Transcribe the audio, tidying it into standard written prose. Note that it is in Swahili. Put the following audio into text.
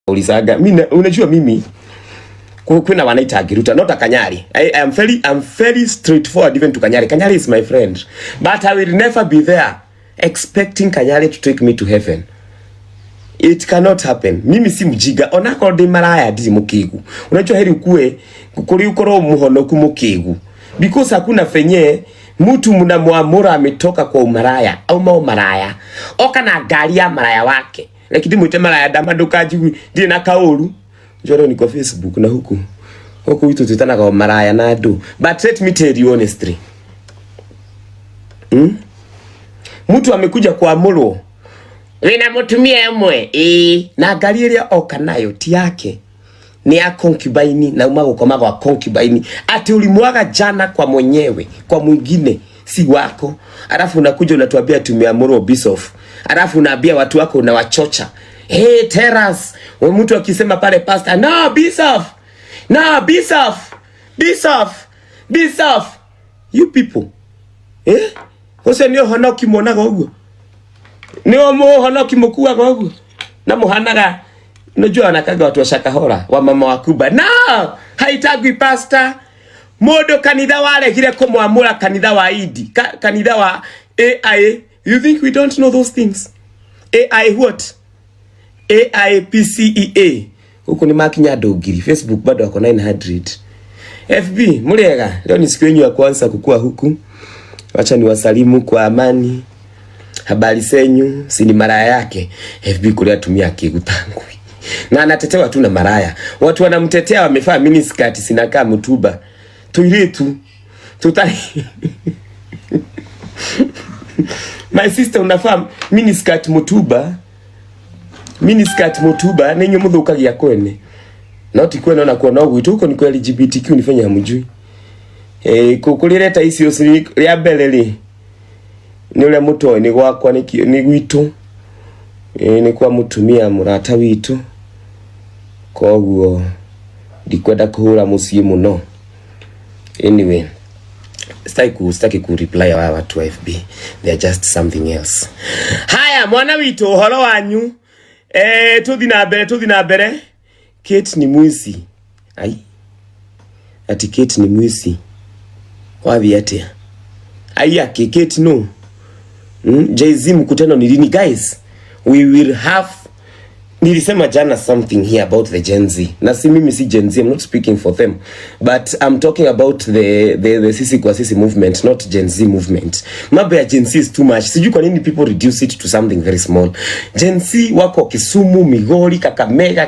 Ulizaga mimi, unajua mimi kwina wanaita Giruta, not a Kanyari. I am very straightforward even to Kanyari. Kanyari is my friend, but I will never be there expecting Kanyari to take me to heaven. It cannot happen. Mimi si mjiga, onakorwo ndi maraya ndiri mukigu. Unajua heri ukue kuri ukorwo muhonoku mukigu, because hakuna fenye mtu mnamwamura ametoka kwa umaraya au mao maraya oka na ngari ya maraya wake, lakini mwite maraya ndama ndukanjigu ndiri na kauru njoro ni kwa Facebook na huku huku witu twitanaga maraya na andu. But let me tell you honestly, Mtu amekuja kuamurwo wina mutumia ũmwe ĩĩ, na ngari ĩrĩa oka nayo ti yake, ni ya concubine, na uma gũkoma gwa concubine, ati ulimwaga jana kwa mwenyewe, kwa mwingine si wako, alafu unakuja unatuambia tumeamuru Bishop, alafu unaambia watu wako, unawachocha, "Hey, tell us." Mtu akisema pale, "Pastor, no, Bishop, no, Bishop, Bishop, Bishop," you people, eh, ũcio nĩ ũhonoki muonaga ũguo, nĩ mũhonoki mũkuaga ũguo na mũhanaga. Unajua wanakaga watu wa Shakahora, wa mama wa Kuba, no haitagwi pastor. Mundu kanitha waregire kumwamura, kanitha wa Idi ka, kanitha wa AI. You think we don't know those things? AI what? AIPCEA huku ni makinya andũ ngiri. Facebook bado wako 900. FB muriega, leo ni siku yenu ya kwanza kukua huku, wacha niwasalimu kwa amani. Habari zenyu? Si ni maraya yake FB kulia atumia akigutangui na anatetewa tu na maraya. Watu wanamtetea wamefaa miniskirt sinakaa mtuba tuiritu tutari. My sister, unafaa miniskirt mutuba, miniskirt mutuba ninyu muthukagia kwene no ti kwene ona kuona gwitũ huko ni kwa LGBTQ nifanya hamjui eh kukulireta icio ria mbere ri ni uria mutoi ni gwakwa ni gwitũ ĩ nĩ kwa mũtumia mũrata witũ, koguo ndikwenda kũhũra mũciĩ mũno. Anyway, sitaki ku reply hawa watu wa FB, they are just something else. Haya, mwana witũ, ũhoro wanyu? Eh, tuthi na mbere, tuthi na mbere. Kate ni mwizi. Ai, ati Kate ni mwizi? Wathi atia? Ai, ake Kate no. Jay-Z mkutano ni lini? Guys, we will have, nilisema jana something here about the Gen Z, na si mimi si Gen Z, I'm not speaking for them, but I'm talking about the sisi kwa sisi movement, not Gen Z movement. Mambo ya Gen Z is too much. Sijui kwa nini people reduce it to something very small. Gen Z wako Kisumu, Migori, Kakamega.